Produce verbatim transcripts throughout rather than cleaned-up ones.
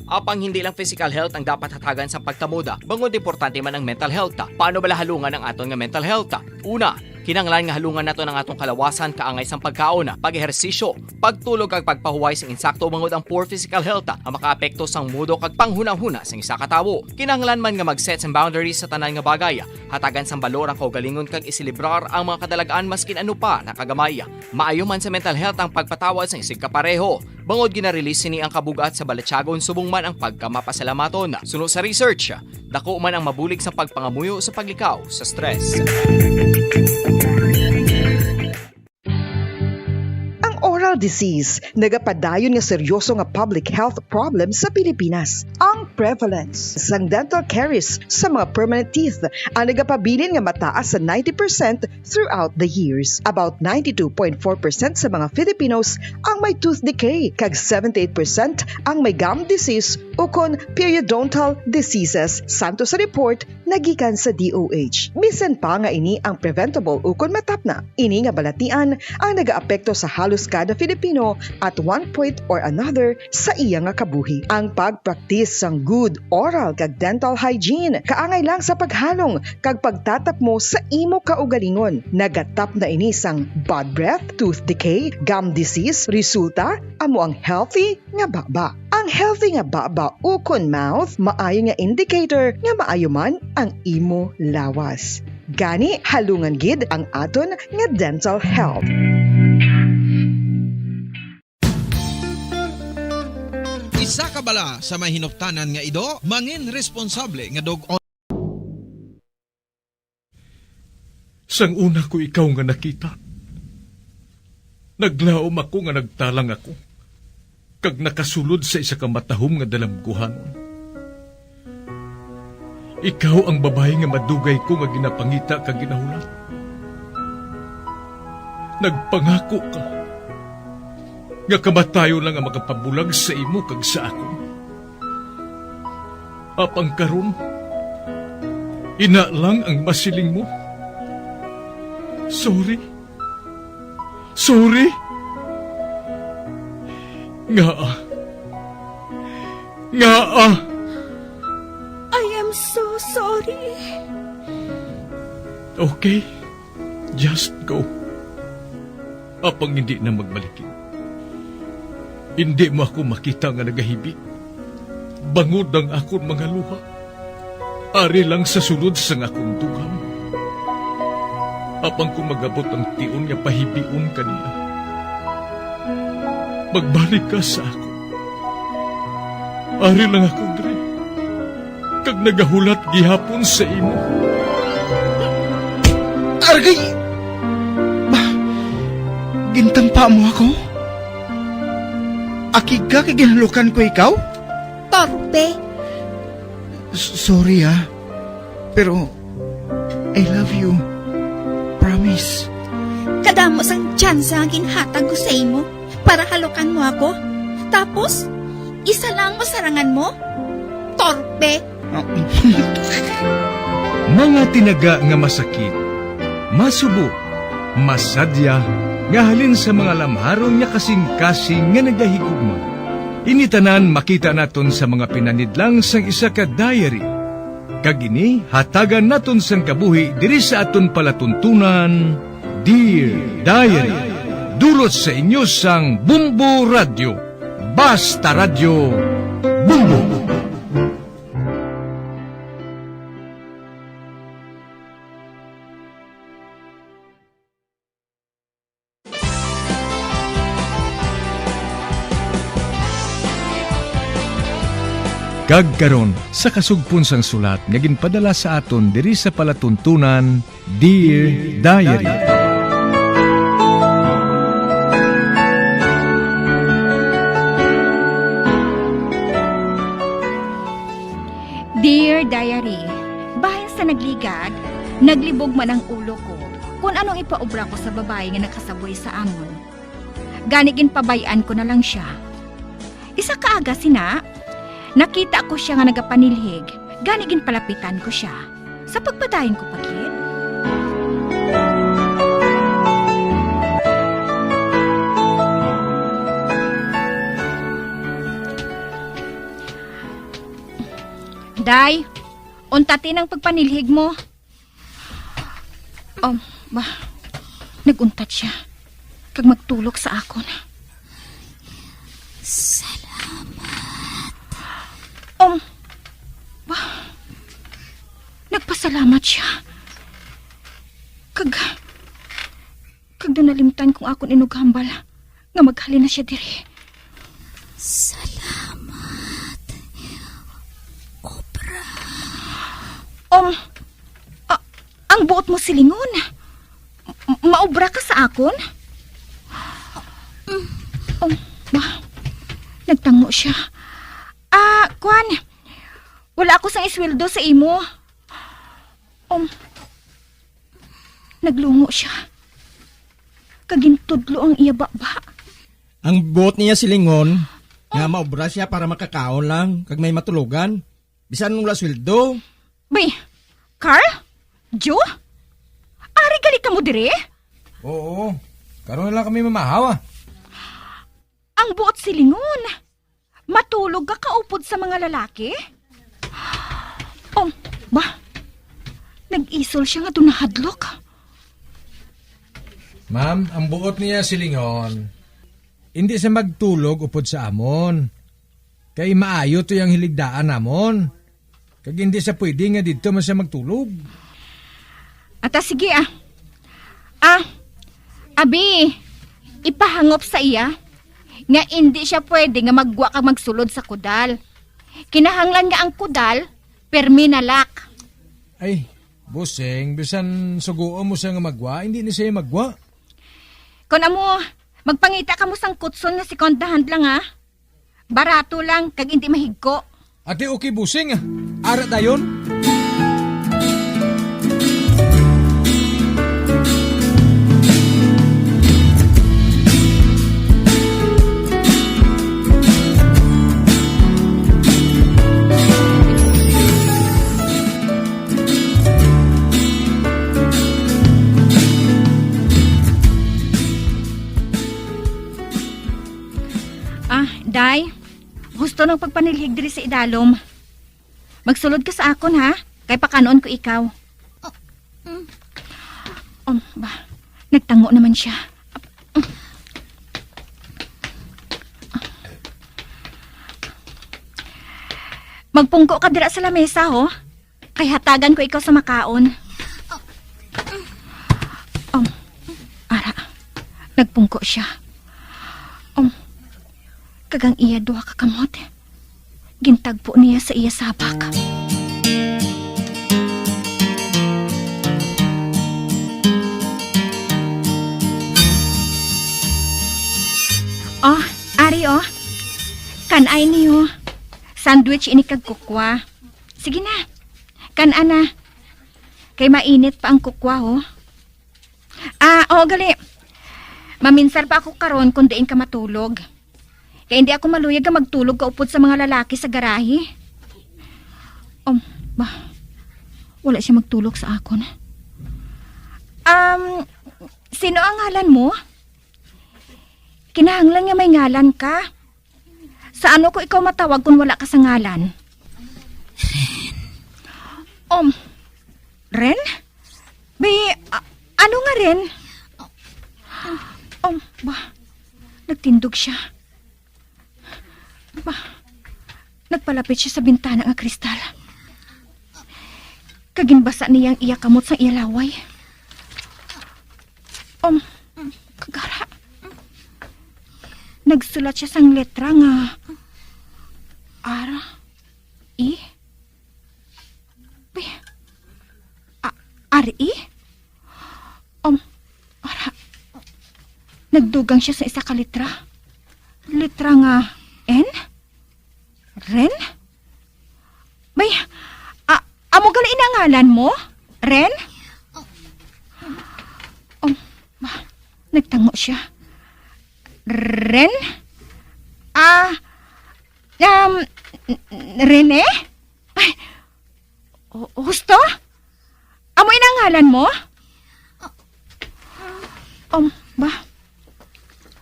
Apang hindi lang physical health ang dapat hatagan sang pagkamuda, bangod importante man ang mental health. Paano bala halungan ang aton nga mental health? Una, kinahanglan nga halungan naton ang aton kalawasan kaangay sang pagkaon, pag-ehersisyo, pagtulog kag pagpahuway sing insakto, bangod ang poor physical health ang makaapekto sang mudo kag panghunahuna sang isa ka tawo. Kinahanglan man nga mag-set sang boundaries sa tanan nga bagay, hatagan sang balor ang kaugalingon kag iselebrar ang mga kadalag-an maskin ano pa na kagamay. Maayo man sa mental health ang pagpatawad sang isigkapareho, bangod gina-release sini ang kabug-at sa balatyagon subong man ang pagkamapasalamaton. Suno sa research, dako man ang mabulig sa pagpangamuyo sa paglikaw sa stress. Ang oral disease nagapadayon nga seryoso nga public health problem sa Pilipinas. Ang prevalence sang dental caries sa mga permanent teeth ang nagapabilin nga mataas sa ninety percent throughout the years. About ninety-two point four percent sa mga Filipinos ang may tooth decay, kag seventy-eight percent ang may gum disease ukon periodontal diseases, santo sa report nagikan sa D O H. Bisan pa nga ini ang preventable ukon matapna, ini nga balatian ang nagaapekto sa halos kada Filipino at one point or another sa iya nga kabuhi. Ang pagpraktis sang good oral kag dental hygiene kaangay lang sa paghalong kag pagtatapmo sa imo kaugalingon. Nagatapna ini sang bad breath, tooth decay, gum disease. Resulta, amo ang healthy nga baba. Ang healthy nga baba ukon mouth maayo nga indicator nga maayo man ang imo lawas. Gani, halungan gid ang aton nga dental health. Isa ka bala sa may hinuktanan nga ido, mangin responsable nga dog-on. Sang una ko ikaw nga nakita, naglaom ako nga nagtalang ako, kag nakasulod sa isa ka matahom nga dalamguhanon. Ikaw ang babayi nga madugay ko nga ginapangita kag ginahulat. Nagpangako ka nga kamatayon lang ang makapabulag sa imo kag sa akon. Apang karon, ina lang ang masiling mo. Sorry. Sorry. Ngaa? Ngaa? I am so sorry. Okay. Just go. Apang hindi na magbalik. Hindi mo ako makita nga nagahibi, bangod ang akon mga luha. Ari lang sa sulod sang akon dugang. Apang kon mag-abot ang tion nga pahibion ka niya, magbalik ka sa akon. Ari lang ako diri, kag nagahulat gihapon sa imo. Argay! Ba, gintampa mo ako? Akig ka kay ginhalukan ko ikaw? Torpe! S-, sorry, ah. Pero, I love you. Promise. Kadamo sang tsansa nga ginhatag ko sa imo para halukan mo ako. Tapos, isa lang masarangan mo? Torpe! Mga tinaga nga masakit, masubo, masadya, nga halin sa mga lamharon nga kasing-kasing nga nagahigugma. Ini tanan makita naton sa mga pinanidlang sang isa ka diary. Kag ini hatagan naton sang kabuhi diri sa aton palatuntunan, Dear Diary. Dulot sa inyo sang Bombo Radyo. Basta Radyo, Bombo! Kag karon, sa kasugpon sang sulat nga ginpadala sa aton diri sa palatuntunan, Dear Diary. Dear Diary, bahin sa nagligad, naglibog man ang ulo ko kon anong ipaobra ko sa babayi nga nakasaboy sa amon. Gani ginpabay-an ko na lang sia. Isa ka aga sina, nakita ko sia nga nagapanilhig, gani ginpalapitan ko sia. Sa pagpadayon ko pa gid. Day, untat ini ang pagpanilhig mo. Um, ba, nag-untat siya kag magtulok sa akon. Salamat. Um, ba, nagpasalamat siya. Kag, kag daw nalimtan ko ang akon inughambal nga maghalin na siya diri. Salamat, obra. Um, a-, ang buot mo silingon, m-, maobra ka sa akon? Um, ba, nagtangmo siya. Ah, kwan, wala ako sang isweldo sa imo. Um, naglungo siya. Kag gintudlo ang iya baba. Ang buot niya silingon nga maobra siya para makakaon lang kag may matulogan, bisan wala sweldo. Bay, Carl? Joe? Ari gali kamo diri? Oo, karon na lang kami mamahaw, ah. Ang buot silingon, matulog ka kaupod sa mga lalaki? Oh, ba? Nag-isol siya nga daw nahadlok. Ma'am, ang buot niya silingon, hindi siya magtulog upod sa amon. Kay maayo to yang hiligdaan namon. Kag hindi siya pwede nga didto man siya magtulog. Ata, sige, ah. Ah, abi, ipahangop sa iya nga indi siya pwede nga maggwa kag magsulod sa kudal. Kinahanglan nga ang kudal permi na-lock. Ay, bossing, bisan suguon mo siya nga maggwa, hindi na siya maggwa. Kon amo, magpangita kamo sang kutson nga second hand lang, ha? Barato lang, kag indi mahigko. Ate, okay, bossing. Ara dayon. Ah, Day, husto nang pagpanilhig diri sa idalom. Magsulod ka sa akon, ha? Kay pakan-on ko ikaw. Oh, mm. Um, ba, nagtangmo naman siya. Magpungko ka dira sa lamesa, ho? Kay hatagan ko ikaw sa makaon. Um, ara, nagpungko siya. Um, kag ang iya duha ka kamot, gintagpo niya sa iya sabak. Oh, ari, oh. Kan-ay niyo. Sandwich ini kag kukwa. Sige na. Kan-a na. Kay mainit pa ang kukwa, oh. Ah, oo, gali. Maminsar pa ako karon kung diin ka matulog. Kay hindi ako maluyag nga magtulog kaupod sa mga lalaki sa garahe. Um, ba, wala siya magtulog sa akon. Um, sino ang ngalan mo? Kinahanglan nga may ngalan ka. Sa ano ko ikaw matawag kung wala ka sa ngalan? Ren. Um, Ren? Bi, a-, ano nga Ren? Um, ba, nagtindog siya. Ba, nagpalapit siya sa bintana nga kristal. Kag ginbasa niya ang iya kamot sang iya laway. Um, kagara. Nagsulat siya sang letra nga R E. Uy, a-, R E? Um, ara. Nagdugang siya sa isa ka letra. Letra nga N? Ren? Bay, a-, amo gali ina ngalan mo? Ren? Um, ba, nagtangmo siya. Ren? Ah, um, Rene? Ay, o-, husto? Amo ina ngalan mo? Um, ba,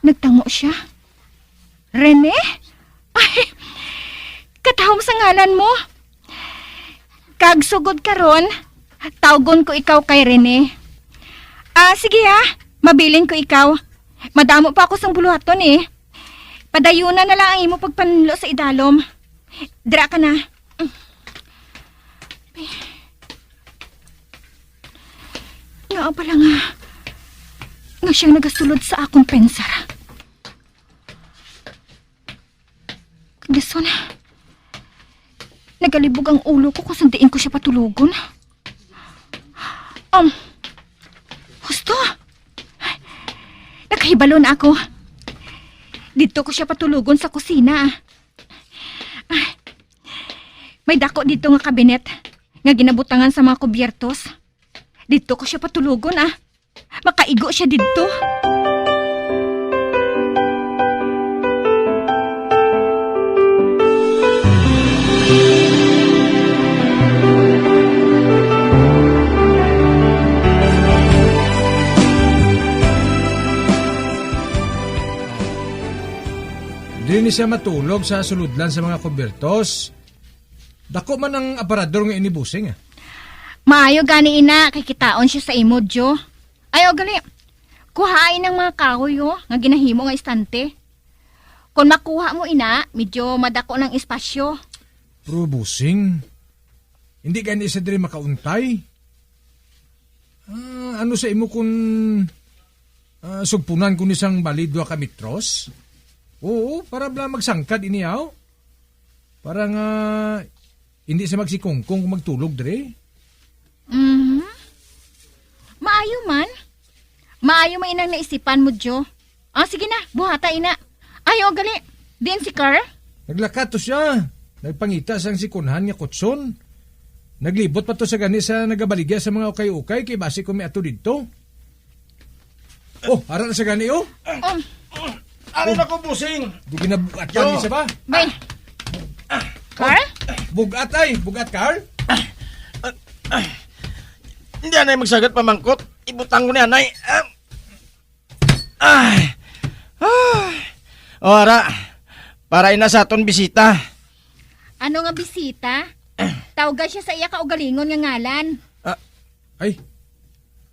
nagtangmo siya. Rene? Ay, katahom sa ngalan mo. Kag sugod karon, tawgon ko ikaw kay Rene. Ah, sige ha, mabilin ko ikaw. Madamo pa ako sang buluhaton eh. Padayuna na lang ang imo pagpanlo sa idalom. Dira ka na. Nga pala nga, nga siyang nagasulod sa akong pensar. Dason, nagalibog ang ulo ko kung san diin ko siya patulogon. Um, husto! Nakahibalo na ako. Didto ko siya patulogon sa kusina. Ah, may dako didto nga kabinet nga ginabutangan sa mga kubyertos. Didto ko siya patulogon, ah. Makaigo siya didto. Diri ni siya matulog sa sulodlan sa mga kubyertos. Dako man ang aparador nga ini, bossing, ah. Maayo gani ina, kay kitaon siya sa imo, Jo. Ay, o gali. Kuhaai nang mga kahoy, oh, nga ginahimo nga istante. Kon makuha mo ina, medyo madako nang espasyo. Pero, bossing, hindi gani sa diri makauntay. Ah, ano sa imo kung, ah, sugpunan ko ni sang bali dua ka metros? Oo, para bala magsangkad ini, aw. Para nga hindi siya magsikungkong kung magtulog diri. Mhm. Maayo man. Maayo man inang naisipan mo, Jo. Ah, sige na, buhata ina. Ayo gali. Diin si Carl? Naglakat to siya. Nagpangita sang sikunhan nga kutson. Naglibot pa to sa gani sa nagabaligya sa mga ukay-ukay kay basi ko may ato didto. Oh, ara na sa gani, oh. Um, Ari na ko, bossing. Di ginabugat Yo. Ni siya ba? Bay. Carl? Bugat ay, bugat, Carl. Hindi anay magsagat pamangkot. Ibutang ko ni anay. Ah. Ay. Ay. O, ara. Para ina sa aton bisita. Ano nga bisita? Tawga siya sa iya kaugalingon nga ngalan. Ah. Ay.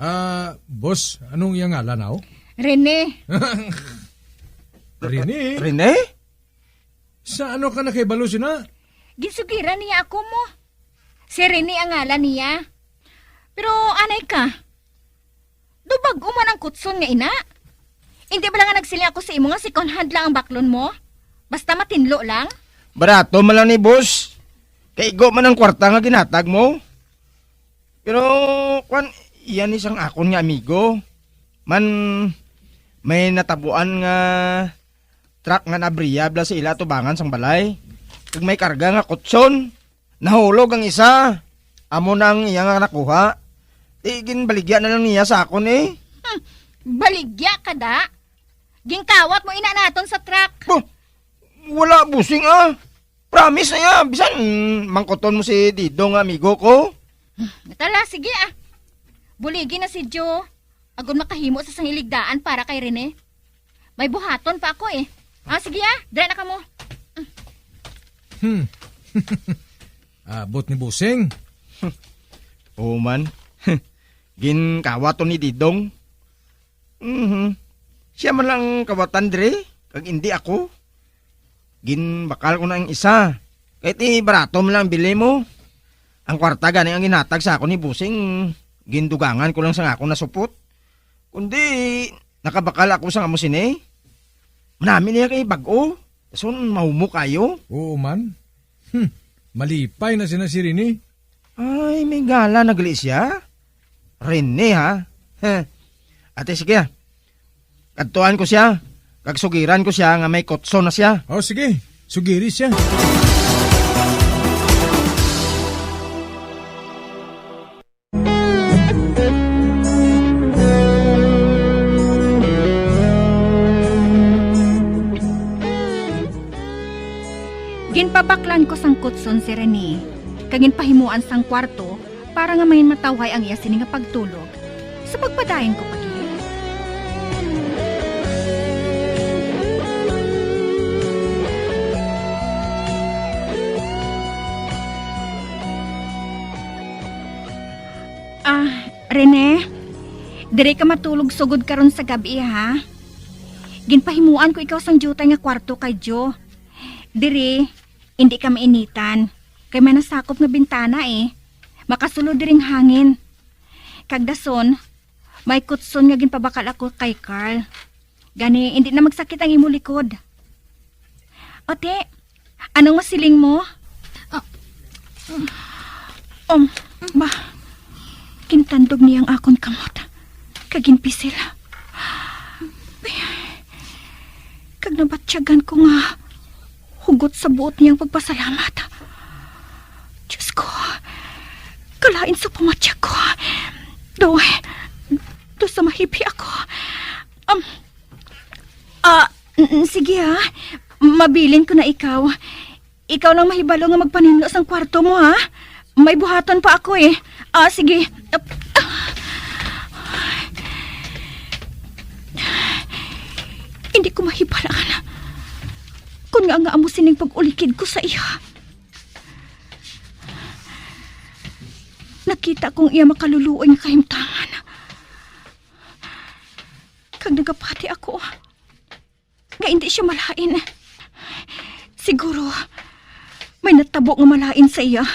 Ah, boss, anong iyang ngalan, aw? Rene. Rene? Rene? Sa ano ka nakahibalo sina? Ginsugiran niya ako mo. Si Rene ang ngalan niya. Pero anay ka, dubag-o man ang kutson nga ina. Hindi ba lang nga nagsiling ako sa imo nga second hand lang ang baklon mo? Basta matinlo lang. Barato man lang ni boss. Kaigo man ang kwarta nga ginhatag mo. Pero, kwan, iya ni sang akon nga amigo. Man, may natabuan nga truck nga naabriya bala sa ila tubangan sang balay. Kag may karga nga kutson. Nahulog ang isa. Amo na ang iya nga nakuha. Di, ginbaligya na lang niya sa akon, eh. Hmm, baligya ka da? Ginkawat mo ina naton sa truck. Bah, wala, bossing, ah. Promise na ya. Bisan mangkuton mo si Didong nga amigo ko. Tala, sige, ah. Buligi na si Jo. Agod makahimo sa sang iligdaan para kay Rene. May buhaton pa ako, eh. Ah, sige, ah. Dira na kamo. Hmm. Abot ni Busing. Oo man. Ginkawat to ni Didong. Mhm. Siya man lang kawatan diri, kag indi ako. Ginbakal ko na ang isa. Kay ti barato man lang ang bili mo. Ang kwarta gani ang ginhatag sa akon ni Busing, gindugangan ko lang sang akon nasupot. Kundi, nakabakal ako sang amo sini. Manami niya kay bag-o. Dason mahumo kayo. Oo man. Hmm, malipay na sina si Rene. Ay, may gala na gali siya. Rene, ha? Heh. Ate, sige, ah. Kadtuan ko siya. Kag sugiran ko siya nga may kutson na siya. Oh, sige. Sugiri siya. Ginpabaklan ko sang kutson si Rene, kag ginpahimuan sang kwarto para nga mahinmatawhay ang iya sini nga pagtulog. Sa pagpadayon ko pa gid. Ah, Rene, diri ka matulog sugod karon sa gab-i, ha? Ginpahimuan ko ikaw sang diutay nga kwarto kay Jo. Diri, indi ka mainitan. Kay may nasakop nga bintana, eh. Makasulod diring hangin. Kag dason, may kutson nga ginpabakal ako kay Carl. Gani, indi na magsakit ang imo likod. Ate, ano nga siling mo? Ah. Um, ba, gintandog niya ang akon kamot. Kag ginpisil. Kag nabatyagan ko nga hugot sa buot niyang pagpasalamat. Diyos ko, kalain sa pamatyag ko. Do, do sa mahibi ako. Um, ah, n- n- sige ha. Mabilin ko na ikaw. Ikaw lang mahibalo nga magpaninlo sang kwarto mo, ha? May buhaton pa ako, eh. Ah, sige. Hindi ko mahibalaan kung nga nga amo sining pag-ulikid ko sa iya. Nakita kong iya makaluluoy nga kahimtangan. Kag nagapati ako nga indi siya malain. Siguro, may natabo nga malain sa iya.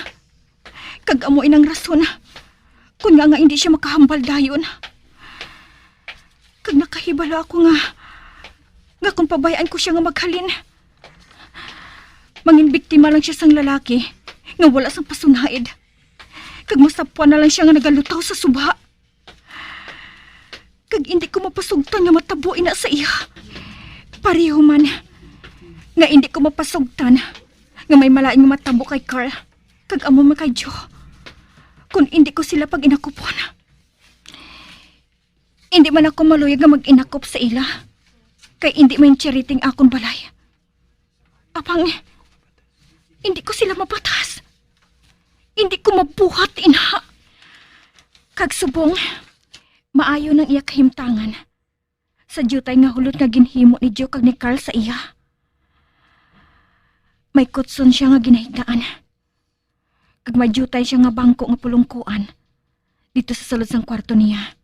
Kag amo inang rason kun nga, nga indi siya makahambal dayon. Kag nakahibalo ako nga, nga kung pabayaan ko siya nga maghalin, mangin biktima lang siya sang lalaki nga wala sang pasunaid. Kag masapwan na lang siya nga nagalutaw sa suba. Kag indi ko mapasugtan nga matabo ina sa iya. Pareho man nga indi ko mapasugtan nga may malain nga matabo kay Carl kag amo man kay Jo, kon indi ko sila pag-inakupon. Indi man ako maluyag nga mag-inakop sa ila, kay indi man charity ang akon balay. Apang, hindi ko sila mapatas. Hindi ko mabuhat, ina. Kag subong, maayo nang iya kahimtangan sa diutay nga hulot nga ginhimo ni Jo kag ni Carl sa iya. May kutson siya nga ginahigdaan. Kag may diutay siya nga bangko nga pulungkuan didto sa sulod sang kwarto niya.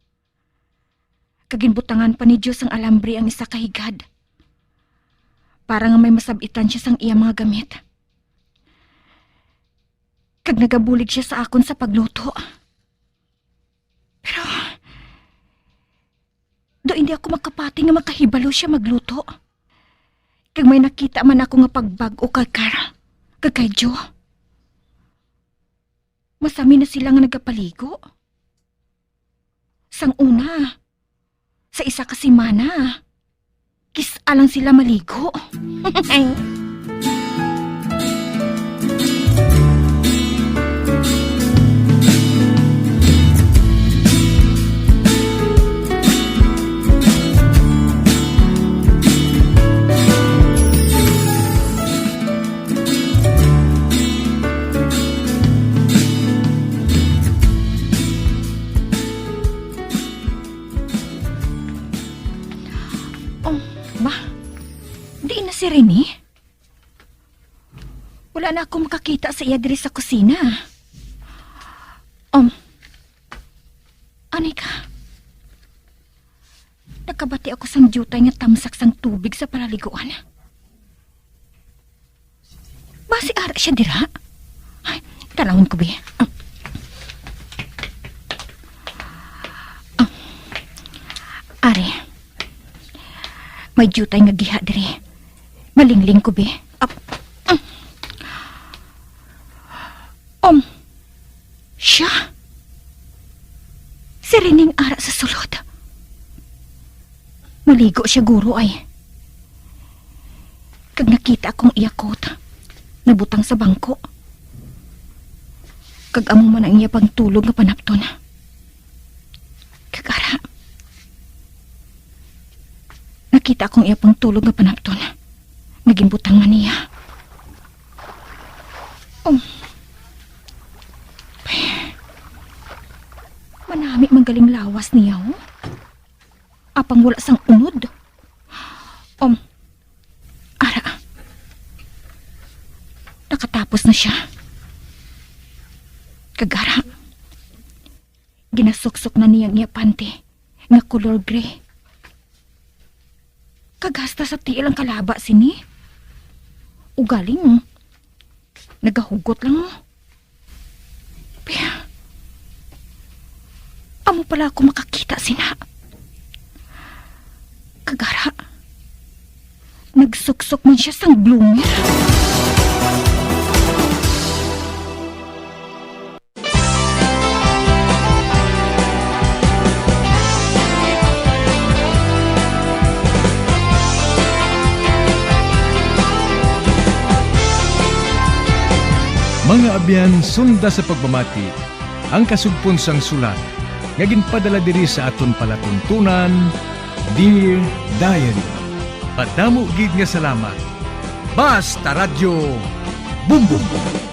Kag ginbutangan pa ni Jo sang alambre ang isa ka higad, para nga may masab-itan siya sang iya mga gamit. Kag nagabulig siya sa akon sa pagluto. Pero, do hindi ako makapati nga makahibalo siya magluto. Kag may nakita man ako nga pagbag-o kay Carl, kag kay Jo. Masami na sila nga nagapaligo. Sang una, sa isa ka semana, kis-a lang sila maligo. Oh, ba? Di na si Rene? Wala na ako makakita sa iya diri sa kusina. Um, ani ka? Nakabati ako sang diutay nga tamsak sang tubig sa palaliguan. Basi ara siya dira? Ay, tanawon ko, bi. Ah. Ah. Ari. May diutay nga giha diri. Malingling ko, bi. Ah. Ah. Um, siya? Si Rening ara sa sulod. Maligo siya guro ay. Kag nakita akong iya coat nabutang sa bangko. Kag amo man ang iya pangtulog nga panapton. Kag ara, nakita akong iya pangtulog nga panapton nga ginbutang man niya. Um. Manami man galing lawas niya, oh. Apang wala sang unod. Um, ara. Nakatapos na siya. Kag ara, Ginasuksok na niya ang iya panty nga color gray. Kag hasta sa tiil ang kalaba sini. Ugaling, nagahugot lang mo. Pero, amo pala ako makakita sina. Kagara, nagsuksok man siya sang bloomer. Mga abyan, sunda sa pagpamati ang kasugpon sang sulat nga ginpadala diri sa aton palatuntunan, Dear Diary. Madamo gid nga salamat. Basta Radyo, Bumbong!